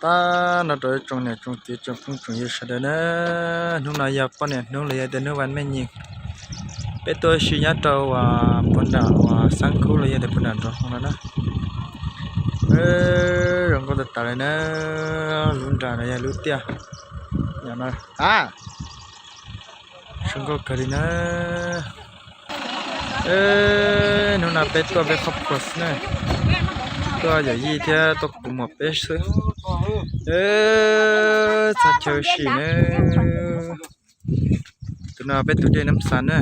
Ab, no rau ib tsoom niam tsoom txiv tsoom phooj tsoom ywg sawv daws na, hnub no yog poj niam hnub los yog tias hnub vas me nyim, peb tuaj ua si nyob rau uas puag nram uas Xab Khub los yog tias puag nram nraum no na. Zoo nkauj tas tas li na, lub nram no yog lub tiaj, a, zoo nkauj kawg li na. Hnub no peb tuaj peb qhov puas xwb na, tuaj yawm yij thiab tuaj kuv muam peb xwb. Txog chaw sim na, tus no peb tus dej Nab Xas na.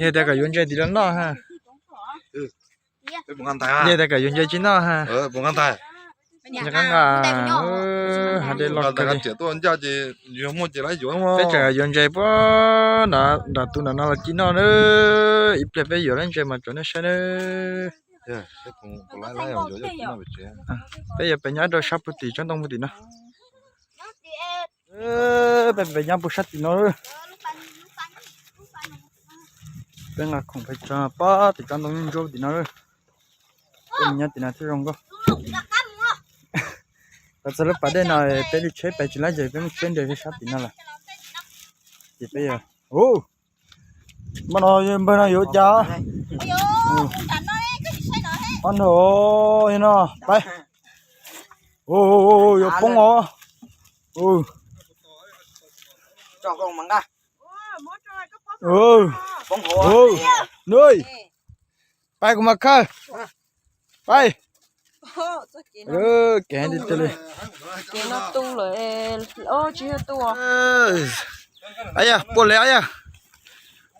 Yog tias kom yuav ntses tim no noj ha. Yog tias kom yuav ntses tsis noj ha. Nqa, hav dej loj kawg li. Peb tseem yuav ntses puag nram tus nram no los cia noj na. Ib pliag peb yuav lub ntses mas tso nej saib na. Peb yuav pem nyob rau sab puag tim tsob ntoo puag tim no. Peb pem nyob puag sab tim no. Peb nqa khoom pem tso pob tim tsob ntoo ntsuab tim no. Peb nyob tim no thiaj zoo nkauj. Txog lub pas dej no peb li tsheb pem tsis laib ces peb muab tsheb nres sab tim no lawm. Ces peb, ub, npawg no yuav cas? Ob no, no, peb, yuav poob os. Peb kuv mas khawb. Peb. Kev heev tiag tiag li. Yog puaj li yog.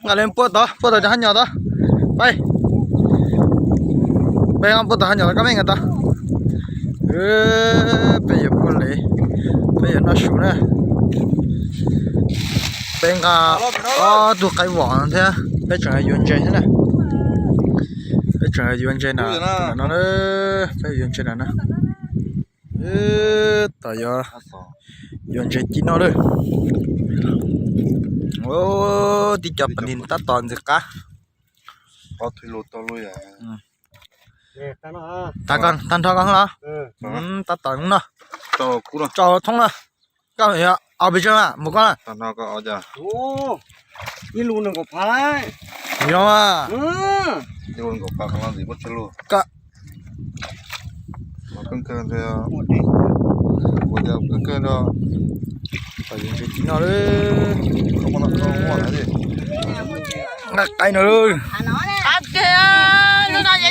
Nqa li puaj tod, puaj tod cov hab nyom tod. Peb, peb puaj tod hab nyom tod koj me nqa tod. Peb yuav puaj li, peb yuav noj su na. Peb nqa ob tug qaib vom thiab peb tseem yuav ntses thiab na. Peb tseem yuav ntses na, no, peb yuav ntses na no. Tom yuav ntses ci noj lawm. Tib co pas nis tab tom ntxim qab. Tag nrho koj los? Tab tom no. Tso thoob na. Koj yog ob peb tsev mus koj na. Ib lub nees nkaum phav. Yog mas. Ib lub nees nkaum phav los ntxim muaj tshaj lug. Koj. Kawg kawg, kawg kawg no. Nqa qaib no.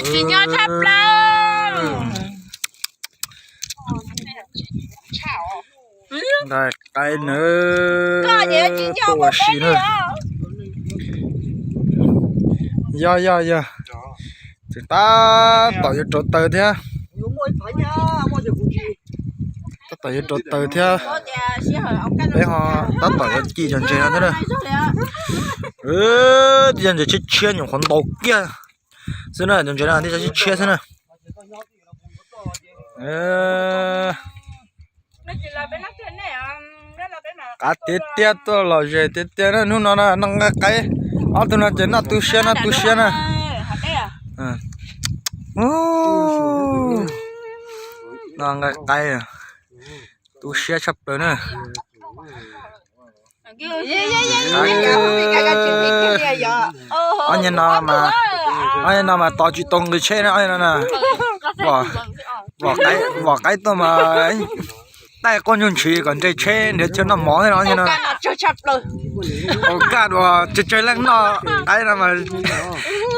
Tsis nyob tshaj plaws. Nqa qaib na. Tuaj ua si na. Yog yog yog. Tseem tab tom yuav rauv taws thiab. Tab tom yuav rauv taws thiab. Peb ho tab tom yuav ci cov ntses no thiab na. Tib co ntses tshiab tshiab nyuam qhuav ntau kiag xwb na, cov ntses no tib co tshiab tshiab xwb na. Qab tiag tiag, tuaj lom zem tiag tiag na, hnub no na noj nqaij qaib. Ob tug no ces noj tu siab noj tu siab na. Noj nqaij qaib, tu siab tshaj plaws na. Ob nyuag no mas, ob nyuag no mas tos tsis tau nqi tsheb na, ob nyuag no na. Vom qaib tuaj mas, taij quaj ntsuag ntshis kom nres tsheb nrhiav chaw noj mov thiab no. Au kaj dua tsawg tsawg leej noj qaib no mas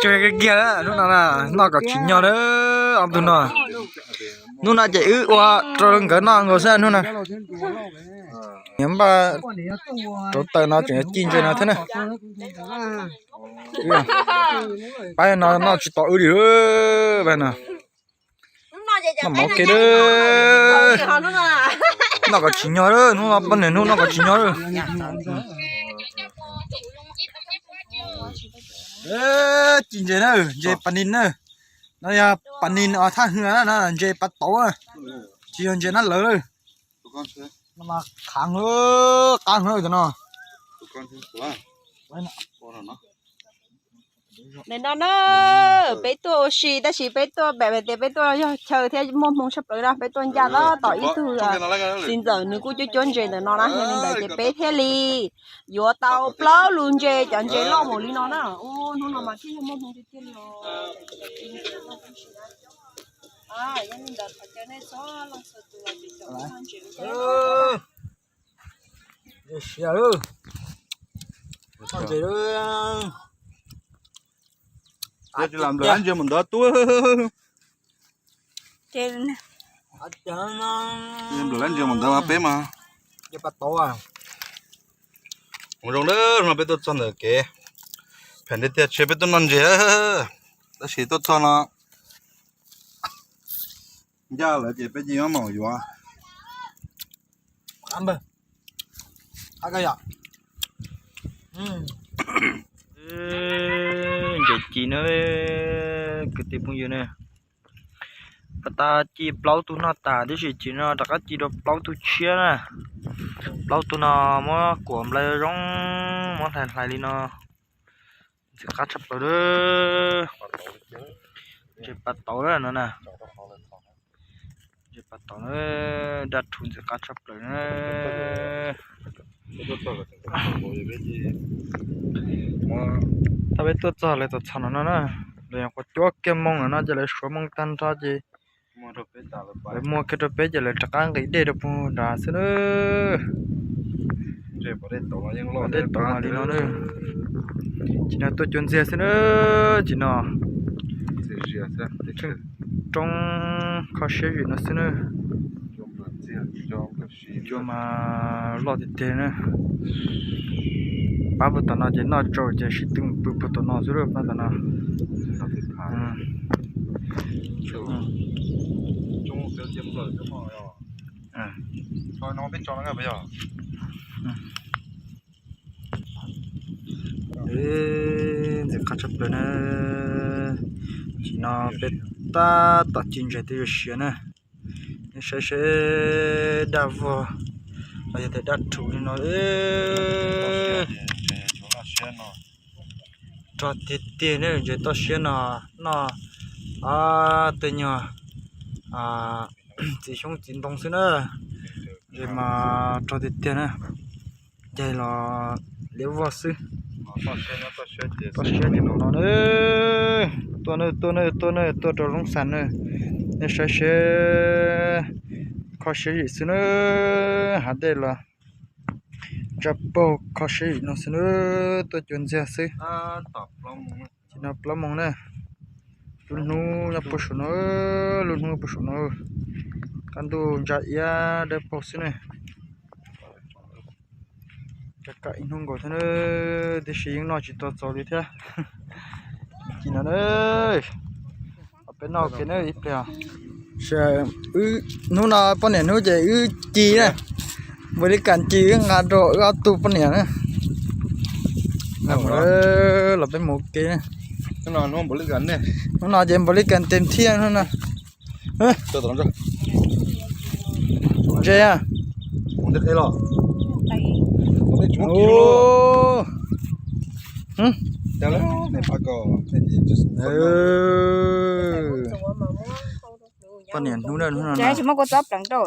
tsawg kiag kiag, hnub no noj kom tsim nyog na, ob tug no. Hnub no ces wb ua rau nkawd noj nkaus xwb hnub no. Npaj rauv taws no tseem ci ntses no thiab na. Pab no noj tsis tau wb li, pab no. Noj mov kiag, noj kom tsim nyog, hnub no poj niam hnub noj kom tsim nyog. Ci ntses na, ntses pas nis na. No yog pas nis os, thaj hwj na, ntses pas tauv, tsis yog ntses nab lawv lawm. Qab heev, qab heev cov no. Nim no na, peb tuaj ua si tab sis peb tuaj pem tias peb tuaj yog chaw thiab muaj hmoo tshaj plaws no, peb tuaj ncaj tab tom ib tug txiv ntxawm nws kuj cuab cuab ntses ntawm no na, yog li ntawd ces peb thiaj li yuav tau plaub lus ntses, cov ntses loj npaum li no na. Hnub no mas thiaj yog muaj hmoo tiag tiag li os. Yog li ntawd thov caw nej txhua leej txhua tus los ces caum ntses. Nplawm ntses mus ntawd tuaj. Nplawm ntses mus ntawd mas peb mas. Mus zoo na, no peb tuaj txog ntawm kev phem tiag tiag, tsis peb tuaj noj ntses, tab sis tuaj txog no ncaj lawm ces peb cia li mam yuav. Ntses ci na, kwv tij phooj ywg na. Pas tas ci plaub tug noj tas tib si, ci no rov qab ci dua plaub tug tshiab na. Plaub tug no muab kuam nplai zoo, muab hlais hlais li no. Ntxim qab tshaj plaws. Ntses pas tauv no na. Ntses pas tauv na, daj rhuv ntxim qab tshaj plaws na. Thaum peb tuaj txog lawv txom txom no no na, lawv nyuam qhuav cuab kiag moo no ces lawv suav moo tag nrho ces lawv muag kiag rau peb ces lawv rov qab nqis dej rau puag nrad xwb na. Dej tauv li no na. Ces no tuaj cuab ntxiag xwb na, ces no tsheej roob kho siab zwm no xwb na. Cua mas loj tiag tiag na. Pab puag tom no ces noj tsau ces sib tw pw puag tom no xwb, pab tom no. Ntxim qab tshaj plaws na. Ces no peb tab tom ci ntses twb yuav siav na. Nej saib seb daj vog los yog tias daj rhuv li no. Rog tiag tiag ne, ntses toj siab no noj tej nyuag txiv xyoob txiv ntoo xwb na. Ntses mas rog tiag tiag na. Ces los liab vog xwb. Toj siab ces mus no na. Tuaj na, tuaj na, tuaj na, tuaj rau Loob Xas na. Nej saib seb, kho siab zwm xwb na. Hav dej los ntsa paug kho siab zwm no xwb na. Tuaj cuab ntxiag xwb. Ces no plaub moos na. Lub hnub nyob puag saum no, lub hnub puag saum no. Kaj ntuj ntsa iab dawb paug xwb na. Kav kam ib hnub nkaus thiab na, tiam sis yeej noj tsis tau txaus li thiab. Ci no na, peb noj ua ke na ib pliag. Hnub no poj niam hnub ces wb ci na, npaum li kas ci wb nqa rau wb ob tug poj niam na. Los peb mus ua ke na. Hnub no ces npaum li kas tes thiab hnub no. Ntses a. Poj niam hnub no, hnub no tsis muaj kua txob pleev rau.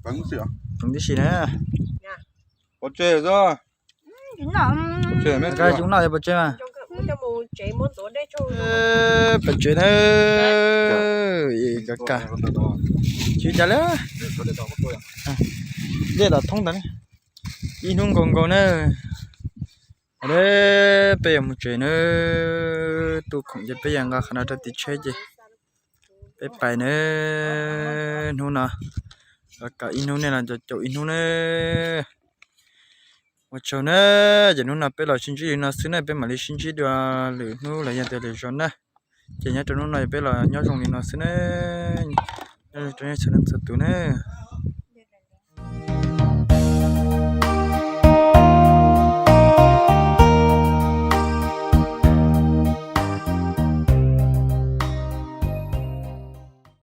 Pleev tib si na. Pov tseg xwb. Koj zoo noj pov tseg mas. Pov tseg na. Ka ka. Tsis cas li. Dej los thoob ntawd. Ib hnub nkaus nkaus na. Peb yuav mus tsev na. Tu khoom ces peb yuav nqa qhov no rau tim tsheb ces peb pais na. Hnub no los kom ib hnub nej los nco caum ib hnub na. Ua tsaug na. Ces hnub no peb los sib ntsib li no xwb na, peb mam li sib ntsib dua lwm hnub los yog tias lwm zaus na. Ces nyob rau hnub no peb los nyob zoo li no xwb na. Nyob zoo rau nej txhua leej txhua tus na.